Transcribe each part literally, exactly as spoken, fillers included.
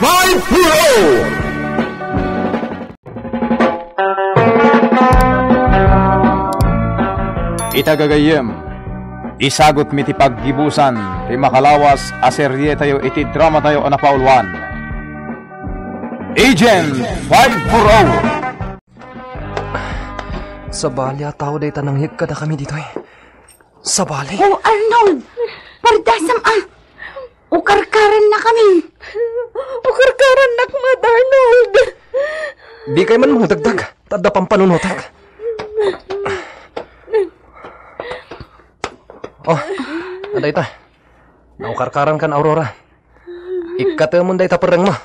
Five four oh! Ita gagayyem, isagutmi ti paggibusan ti makalawas a serietayo iti dramatayo a napauluan, Agent five four oh. Sabali a tao dayta nangyeg kadakami ditoy. Sabali. Oh, Arnold! Pardasam a! Ukarkarannakami! Ukarkarannak met, Arnold! Dikay man mangdagdag, ta adda pampanunotek. Oh, adda ita. Naukarkarankan, Aurora. Ikkatemon dayta perrengmo.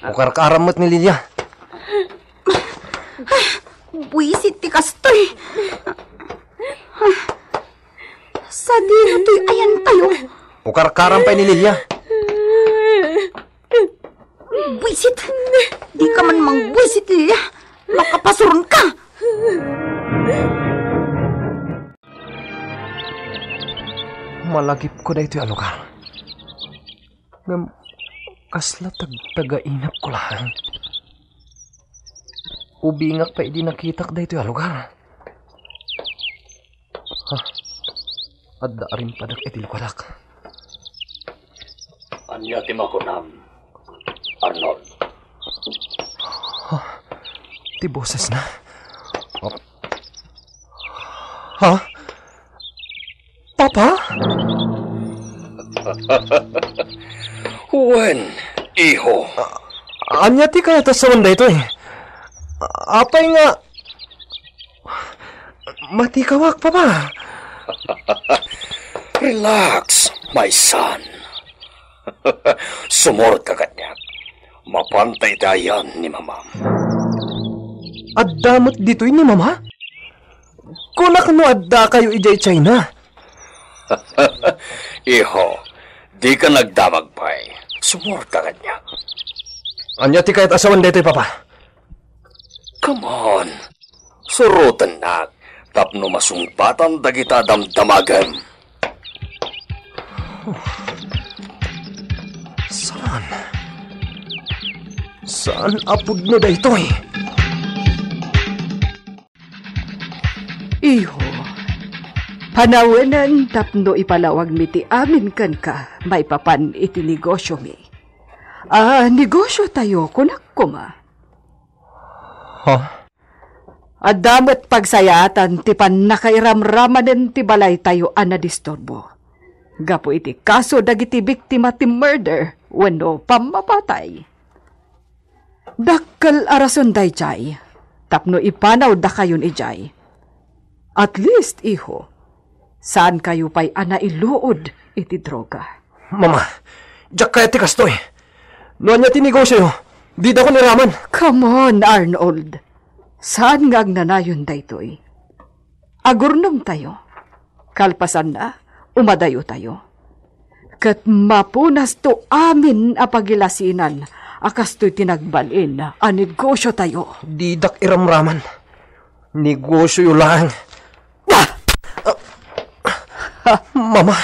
Ukarkaram met ni Lilia. Buisit ti kastoy. Sadino toy ayantayo? Ukarkaram pay ni Lilia. Buisit! Dika man mangbuisit, Lilia. Makapasuron ka! Malagipko daytoy a lugar. Ngem kasla tagtagainepko laeng. Ubingak pay idi nakitak daytoy a lugar. Ha? Adda a rimpadak iti likuadak. Ania ti makunam, Arnold? Ha? Ti bosesna? Ha? Papa? Wen, iho. Ania ti kayat a sawen daytoy? Apay nga matikawak, Papa? Relax, my son. Sumurot ka kaniak. Mapanta iti ayan ni Mamam. Adda met ditoy ni Mama? Kunak no addakayo idiay China? Iho, dika nagdamag pay. Sumurot ka kaniak. Ania ti kayat a sawen daytoy, Papa? Come on. Surotennak tapno masungbatan dagita a damdamagem. Saan? Saan a pudno daytoy? Iho, panawenen tapno ipalawagmi ti amin kenka maipapan iti negosiomi. Ah, negosiotayo, kunak koma. Ha? Adda met pagsayaatan ti pannakairamramanen ti balaytayo a nadisturbo gapu iti kaso dagiti biktima ti murder wenno pammapatay. Dakkel a rason daydiay tapno ipanawdakayon idiay. At least, iho, saankayo pay a nailuod iti droga. Mama, diak kayat ti kastoy. No ania ti negosioyo, didakon iraman. Come on, Arnold. Saan nga agnanayon daytoy. Agurnongtayo. Kalpasanna, umadayotayo. Ket mapunasto amin a pagilasinan a kastoy ti nagbalin a negosiotayo. Didak iramraman. Negosioyo laeng. Ah! Mama.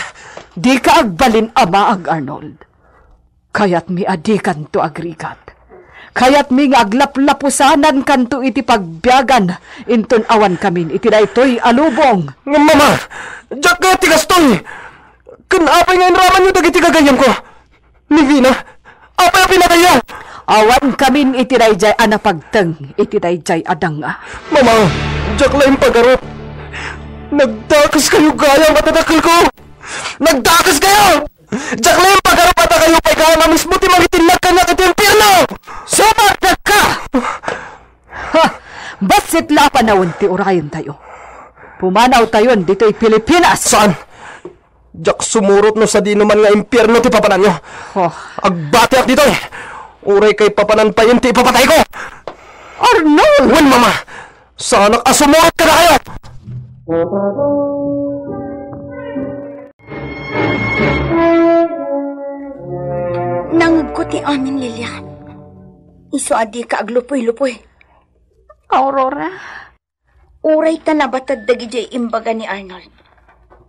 Dika agbalin a maag, Arnold. Kayatmi a dikanto agrigat. Kayatmi nga aglaplapusanankanto iti pagbiagan inton awankamin iti daytoy a lubong. Ngem, Mama, diak kayat ti kastoy. Ken apay nga inramanyo dagiti gagayyemko? Ni Vina, apay a pinatayyo? Awankamin iti daydiay a napagteng iti daydiay a danga. Mama, diak la impagarup. Nagdakeskayo gayam a dadakkelko. Nagdakeskayo! Diak la impagarup a dakayo pay gayam a mismo ti mangitinnag kaniak iti impierno! Sumardengka! Ha! Bassit la a panawen ti urayentayo. Pumanawtayon ditoy Pilipinas! Saan? Diak sumurot no sadino man nga impierno ti papananyo. Oh. Agbatiak ditoy. Uray kaipapanan payen ti ipapatayko. Arnold! Wen, Mama, saanak a sumurot kadakayo. Nangegko ti amin, Lilian. Isu a dika aglupoy-lupoy. Aurora. Uray ta nabatad dagidiay imbaga ni Arnold,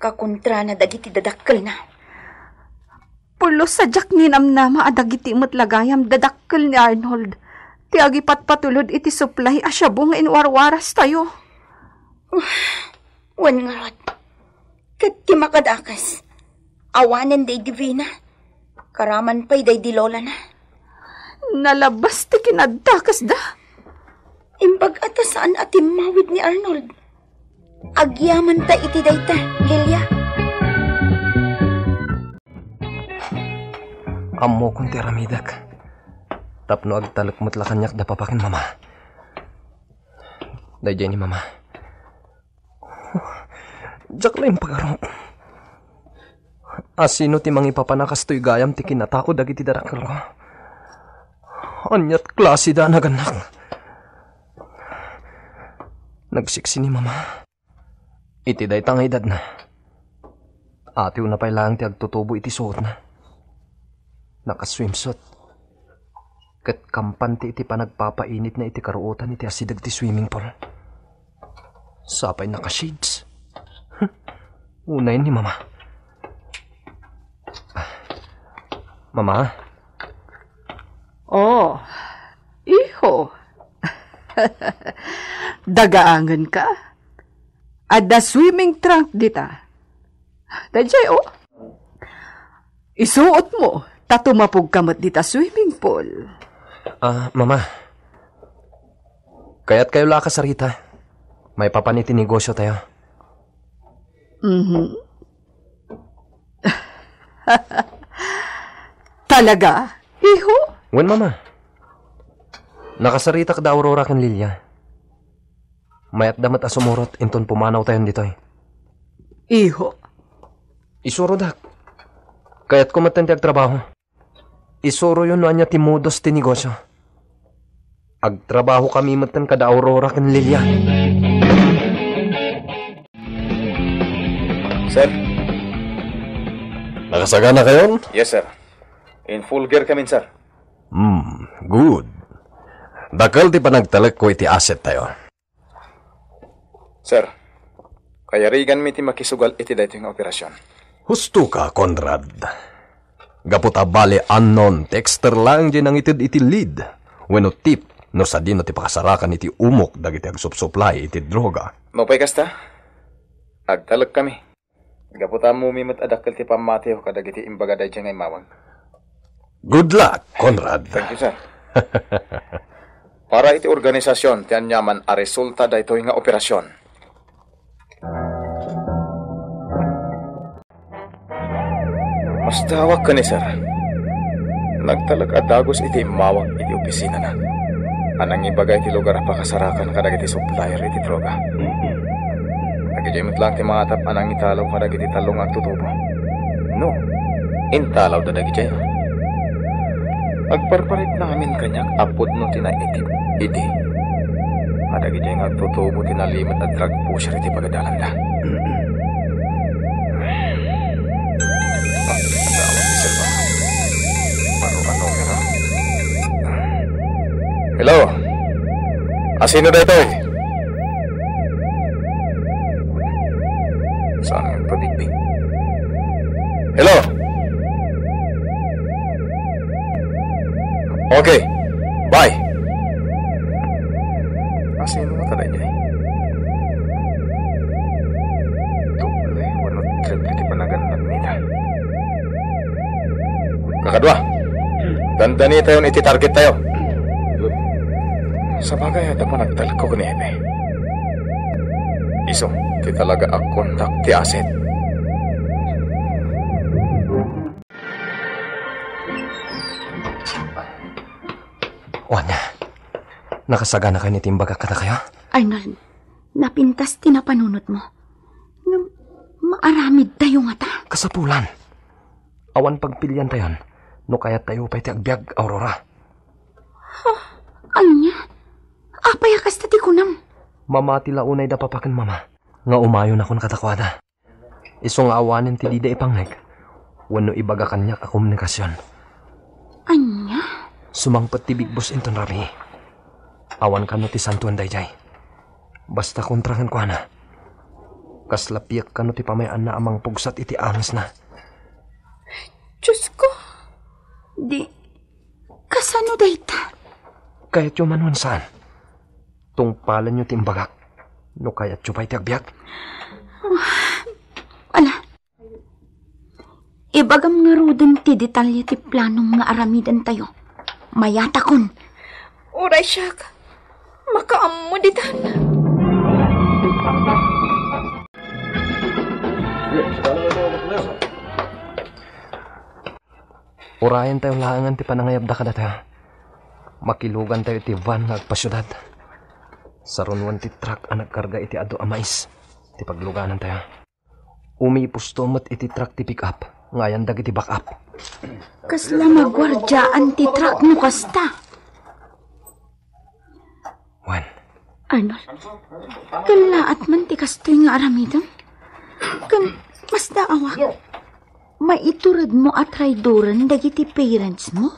kakontrana dagiti dadakkelna. Pulos a diak ninamnama a dagiti met la gayam dadakkel ni Arnold ti agipatpatulod iti supply a shabu nga inwarwarastayo. Wen ngarud, ket ti makadakes, awanen day Divina, karaman pay day di lolana. Nalabas ti kinadakesda. Imbag a ta saan a timmawid ni Arnold. Agyamanta iti dayta, Lilia. Ammokon ti aramidek. Tapno agtalek met la kaniak da papa ken mama. Daydiay ni mama. Diak la impagarup. Asino ti mangipapana kastoy gayam ti kinatao dagiti dadakkelko? Aniat klase da a nagannak? Nagsiksi ni mama. Iti dayta nga edadna, atiwna pay laeng ti agtutubo iti suotna. Naka-swimsuit. Ket kampante iti panagpapainitna iti karuotan iti asideg ti swimming pool. Sapay naka-shades. Huh. Unay ni mama. Ah. Mama? Oh, iho. Dagaangen ka? Adda swimming trunk dita. Daydiay, oh. Isuot mo, ta tumapog ka met dita swimming pool. Ah, mama. Kayat kayo la a kasarita. Maipapan iti negosyo tayo. Mhm. Talaga, iho? Wen, mama. Nakasaritak da Aurora ken Lilia. Mayatda met a sumurot inton pumanaw tayon ditoy. Iho. Isurodak. Kayatko metten ti agtrabaho. Isuroyo no ania ti modos ti negosyo. Agtrabaho kami metten kada Aurora ken Lilia. Sir? Nakasagana kayon? Yes, sir. In full gear kami, sir. Hmm, good. Dakkel ti panagtalekko iti asset tayo. Sir, kayariganmi ti makisugal iti daytoy nga operasyon. Husto ka, Conrad. Gapu ta bali unknown texter laeng diay nangited iti lead wenno tip no sadino ti pakasarakan iti umok dagiti agsupsuplay iti droga. Nupay kasta, agtalekkami. Gapu ta ammom met a dakkel ti pammatiyo kadagiti imbaga daydiay nga immawang. Good luck, Conrad. Thank you, sir. Para iti organisasyon ti aniaman a resulta daytoy nga operasyon. Mastawak ken ni sir. Nagtalek a dagus iti immawang iti opisinana a nangibaga iti lugar a pakasarakan kadagiti supplier iti droga. Dagidiay met laeng ti mangatap a nangitalaw kadagiti tallo nga agtutubo. No, intalawda dagidiay. Agparparitna ngamin kaniak a pudno ti naitib idi a dagidiay nga agtutubo ti nalimed a drug pusher iti pagadalanda. Hello? Asino daytoy? Saan nga pabigbi? Hello? Okay. Bye. Asino nga taday jay? Doble wenno triple ti panaganna nita. Kakadua, dandanitayon iti target tayo. Sabagay, adda panagtalko ken ni Ebe. Isu ti talaga a kontak ti aset. Wania, nakasagana kayo iti imbagak kadakayo? Arnold, napintas ti napanunotmo. Ngem, maaramid tayo ngata. Kasapulan. Awan pagpilian tayon no kayat tayo pay ti agbiag, Aurora. Huh? Ania? Apay a kasta ti kunam? Mamati la unay da papa ken mama nga umayon akon kadakuada. Isu nga awanen ti dida ipangngeg wenno ibaga kaniak a komunikasion. Ania? Sumangpet ti Big Boss inton rabii. Awan kano ti santuan daydiay. Basta kontra kenkuana. Kasla piek kano ti pamay-anna a mangpugsat iti angesna. Diosko, Di, kasano dayta? Kayatyo man wen saan? Tungpalenyo ti imbagak. No kayatyo pay ti agbiag. Ala, ibagam ngaruden ti detalye ti planom nga aramidentayo. Mayatakon. Uray siak, makaammo ditan. Urayentayo laengen ti panangayabda kadatayo. Makilugantayo iti van nga agpasiudad. Sarunuen ti truck a nagkarga iti adu a mais ti pagluganantayo. Umipusto met iti truck ti pick-up nga ayan dagiti back-up. Kasla maguardiaan ti truck no kasta. Wen. Arnold, kellaat man ti kastoy nga aramidem? Ken, masdaawak, maituredmo a traidoren dagiti parentsmo?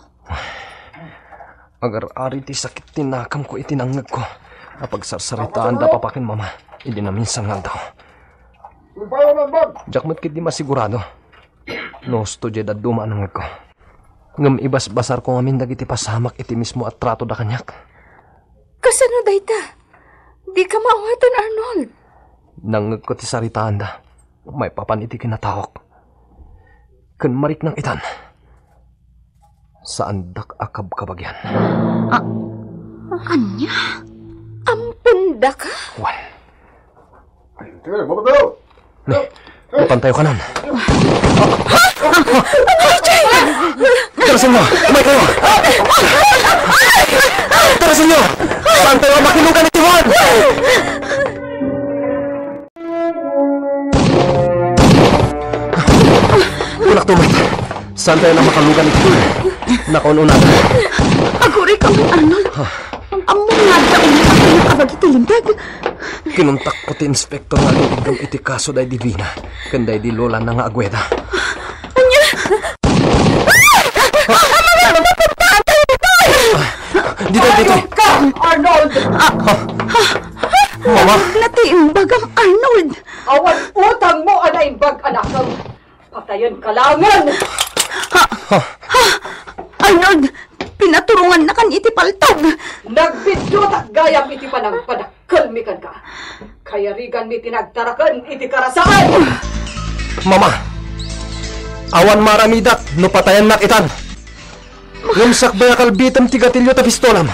Agar-ari ti sakit ti nakamko iti nangngegko a pagsarsaritaanda papa ken mama idi naminsan nga aldaw. Diak met ketdi masigurado no husto diay dadduma a nangngegko. Ngem ibasbasarko ngamin dagiti pasamak iti mismo a tratoda kaniak. Kasano dayta? Dika maawaten, Arnold. Nangngegko ti saritaanda maipapan iti kinataok. Ken mariknang itan, saandak a kabkabagian. A-, ania? Ampondaka? Wen. Ne, mapantayo kanan. Darasenyo, umaykayo. Darasenyo, saantayo a makilugan iti van. Kunakto met, saantayo a makalugan iti van. Nakaun-unada. Aguray ka, Arnold. Ammom nga adda unay a pinakabagi ti linteg. Kinuntakko ti inspektor nga agigidgam iti kaso da Divina ken da di lolana nga Agueda. Ania? Ditoy, ditoy. Ka, Arnold! Mama! Natiimbagam, Arnold! Awan utangmo a naimbag, anakem. Patayenka laengen! Ha? Ha? Arnold, pinaturongannakan iti paltog. Nagbiddiotak gayam iti panangpadakkelmi kenka. Kayariganmi ti nagtaraken iti karasaan. Mama, awan maaramidak no patayennak itan. Ngem sakbay a kalbitem ti gatilio ta pistolam.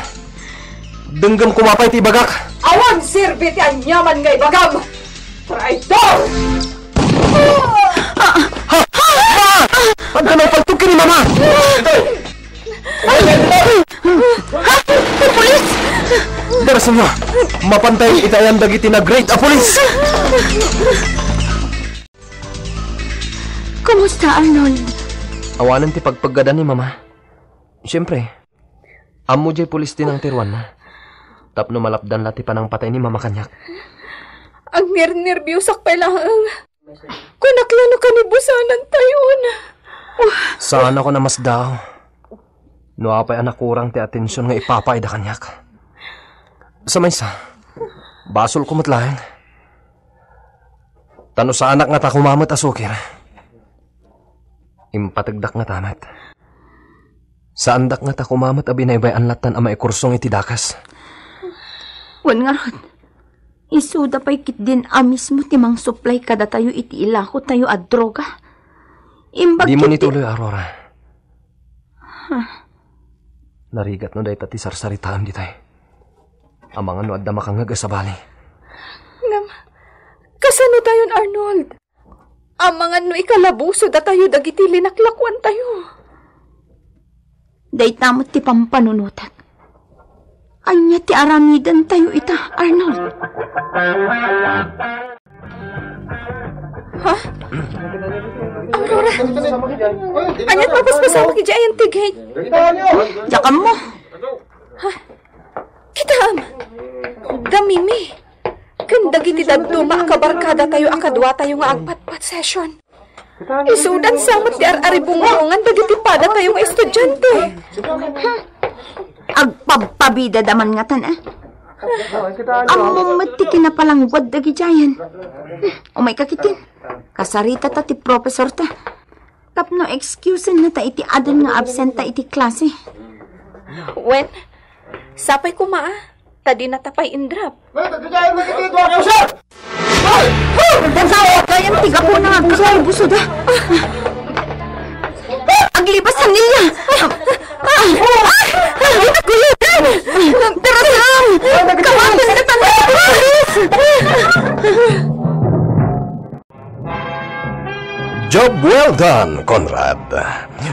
Denggem koma pay ti ibagak. Awan serbi ti aniaman nga ibagam. Traitor! Ha? Ma! Adda nangpaltog ken ni Mama! Ha? Pulis! Darasenyo, mapantayo iti ayan dagiti nag-raid a pulis! Kumusta, Arnold? Awanen ti pagpeggadan ni Mama. Siempre, ammo jay pulis ti nangtiruanna. Tapno malapdan la ti panangpatay ni Mama kaniak. Agnernerbiosak pay laeng. Kunak la no kanibusanantayon. Saanakon a masdaaw no apay a nakurang ti atension nga ipapaayda kaniak. Sa maysa, basolko met laeng. Ta no saanak ngata koma met a sukir, impategdak ngata met. Saandak ngata koma met a binaybay-an lattan a maikursong iti dakes. Wen ngarud, isuda pay ketdin a mismo ti mangsuplay kadatayo iti ilakotayo a droga. Imbag Dimo ketdi ituloy, Aurora. Huh. Narigat no dayta ti sarsaritaem ditoy. Amangan no adda makangngeg a sabali. Ngem, kasano tayon, Arnold? Amangan no ikalaboso datayo dagiti linaklakuantayo. Dayta met ti pampanunotek. Ania ti aramidentayo ita, Arnold? Ha? Aurora? Ania ti mapaspasamak idiay ayan ti gate? Diak ammo. Ha? Kitaem. Da Mimi. Ken dagiti dadduma a kabarkadatayo a kaduatayo nga agpatpat session. Isudan sa met ti ar-aribungbungan dagiti padatayo nga estudiante. Hmm. Agpabpabidada man ngatan, a. Ammom met ti kinapalangguad dagidiayen. Hmm. Umayka ketdin. Kasaritata ti profesorta. tapno excusen na ta iti aden nga absent ta iti klase. Wen, sapay koma, a, ta di natapay indrap. Kayam ti gapu na agkakaibuso da. Aglibas a Nelia! Ah! Ah! Ah! Dita kulugan! Nagtarasam! Kawaten na tanan ti pulis! Job well done, Conrad.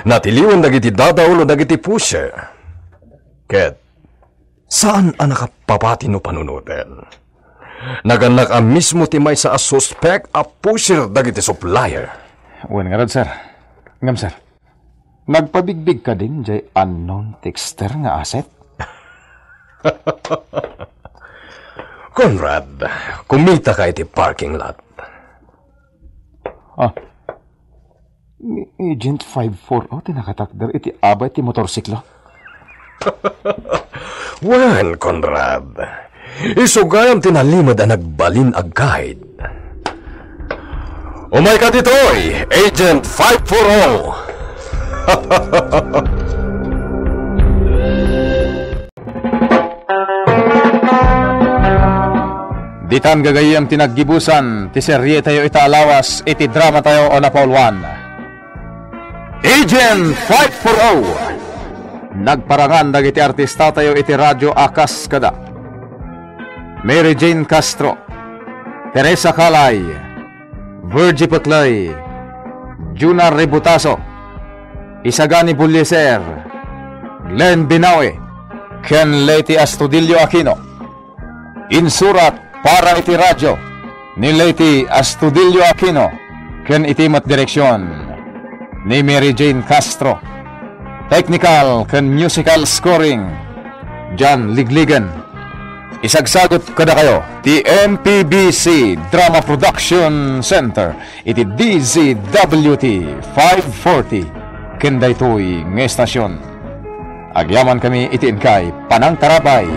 Natiliwan dagiti dadaolo dagiti pusher. Ket saan a nakapapati no panunoten. Nagannak a mismo ti maysa a suspek a pusher dagiti supplier. Wen ngarud, sir. Ngem, sir, nagpabigbig kadin jay unknown texter nga asset? Conrad, kumitaka iti parking lot. Ah, ni Agent five four oh ti nakatakder iti abay ti motorsiklo. Wen, Conrad, isu gayam ti nalimed a nagbalin a guide. Umayka ditoy, Agent five four oh! Ditan gagayyem ti naggibusan ti serietayo ita a lawas iti dramatayo a napauluan. Agent five four oh. Nagparangan dagiti artistatayo iti radyo a kas kada Mary Jane Castro, Teresa Calay, Virgie Peclay, Juna Rebutaso, Isagani Bulieser, Glenn Binawi, ken Leti Astudillo Aquino. Insurat para iti radyo ni Leti Astudillo Aquino ken iti met direksion ni Mary Jane Castro. Technical ken musical scoring, John Ligligan. Isagsagut kadakayo ti M P B C Drama Production Center iti D Z W T five forty ken daytoy nga estasion. Agyamankami iti inkay panangtarabay.